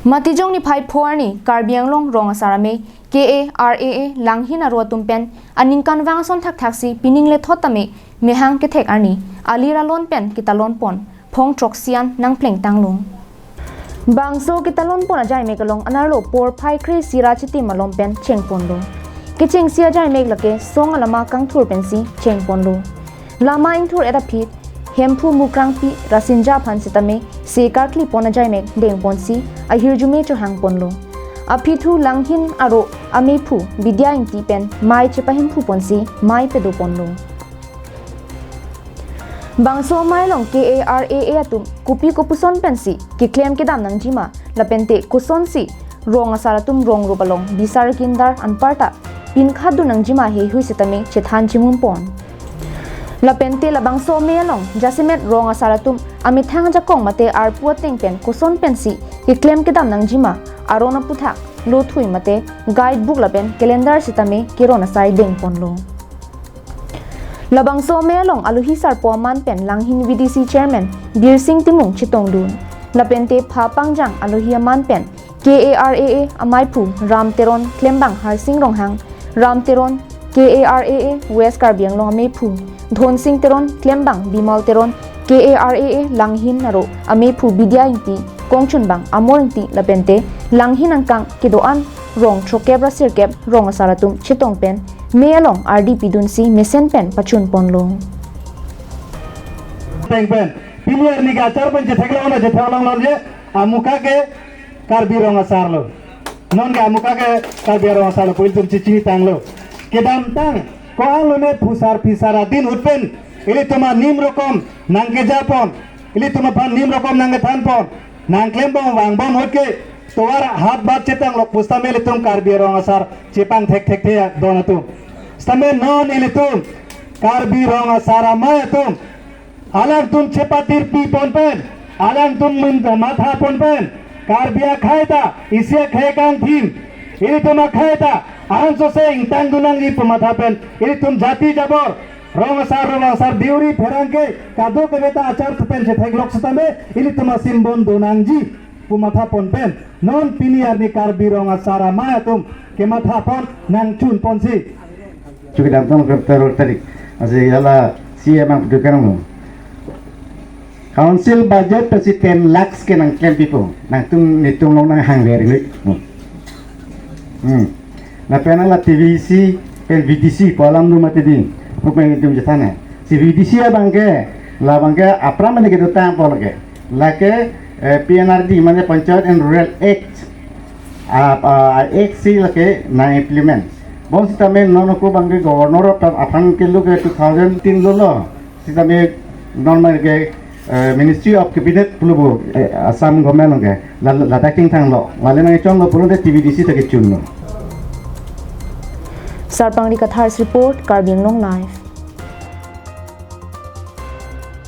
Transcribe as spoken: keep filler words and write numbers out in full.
Matijong niphai pho arni Karbi Anglong rong asar amei K A R A A Langhin aro atum pen aningkanvang ason thakthaksi pining lethot tame mehang kethek arni alir alon pen ketalon pon phong throksi an nangplengtanglo. Bangso ketalon pon ajaimek along anerlo porphai kre-isi ra chitim malom pen chengponlo. Kechengsi ajaimek lake song alama kangthur pensi chengponlo. Lama ingthur-et aphi Hemphu Mukrangpi Rasinja aphan sitame se karkli pon ajaimek dengponsi ahirjume chohangponlo. Aphi thu Langhin aro ameiphu Bidya Ingti pen mei chepahemphu ponsi mei pedoponlo. Bangso amei along K A R A A atum kopi kopuson pensi keklem kedam nangjima lapente kosonsi rong asar atum rong rup along bisar kindar anparta pinkhat dun nangjima heihui sitame chethan chimunpon. Lapente labangso amei along jasemet rong asar atum amethang ajakong mate arpu ateng pen koson pensi keklem kedam nangjima aron aphuthak lothui mate guidebook lapen calendar sitame keron asai dengponlo. Labangso amei along alohi sarpo aman pen Langhin V D C Chairman Birsing Timung chetongdun. Lapente pha pangjang alohi aman pen K A R A A ameiphu Ram Teron klembang Harsing Ronghang, Ram Teron K A R A A West Karbi Anglong ameiphu, Dhonsing Teron klembang Bimal Teron K A R A A Langhin aro ameiphu Bidya Ingti, kongchunbang Amor Ingti lapente Langhin angkang kedo-an rong throkep ra sirkep rong asar atum chetong pen mei along ardi pidunsi mesen pen pachunponlo. Teng pen pini arni ke achar pen chetheklong na chetheklong lon je amuka ke Karbi rong asar lo. Non ke amuka ke Karbi rong asar lo, pu ilitum chechinitanglo. Kedamtang ko-an lone phusar phisar adin ahut pen ilitum anim rokom nangkejapon, ilitum aphan nim rokom nangkethanpon, nangklembom vangbom ahut ke tovar hat bat chetang lok pusitame ilitum Karbi rong asar chepangthek thekthe don atum. Sitame non ilitum Karbi rong asar amei atum alangtum chepatirpi pon pen, alangtum min matha pon pen, Karbi akhei ta isi akhei kangthim, ilitum akhei ta ansose ingtang dun nangji pu matha pen, ilitum jati jabor, rong asar, rong asar, deuri pherangke kadokave ta achar pen chetheklok sitame ilitum asim bon do nangji pu matha pon pen non pini arni Karbi rong asar amei atum kematha pon nangchunponsi. Chuki damtang February tarik. Asi hala C M ang dukan mo. Council budget pensi ten lakhs ke nangklem pipo. Nangtum nitum long nanghangver ni. Hmm. Lapen la T V C pen V D C pu alam do mati di. Pu pen itum chethan. Si V D C abang ke, labang ke aphrang mane kedotangpo lake. Lake, eh, P N R D mane Panchayat and Rural Act. Ah, ah, Act si lake nang-implement. Bonsitame non ako abang ke governor aphan kelo ke two thousand tin lo lo. Sitame non mane ke, eh, Ministry of Cabinet pulo bo, eh, Assam government ke. La, la, ladak chingthanglo. Lale nangchonglo pulote T V D C ta kechunlo. Sarpangri Kathar's report, Karbi Anglong Live.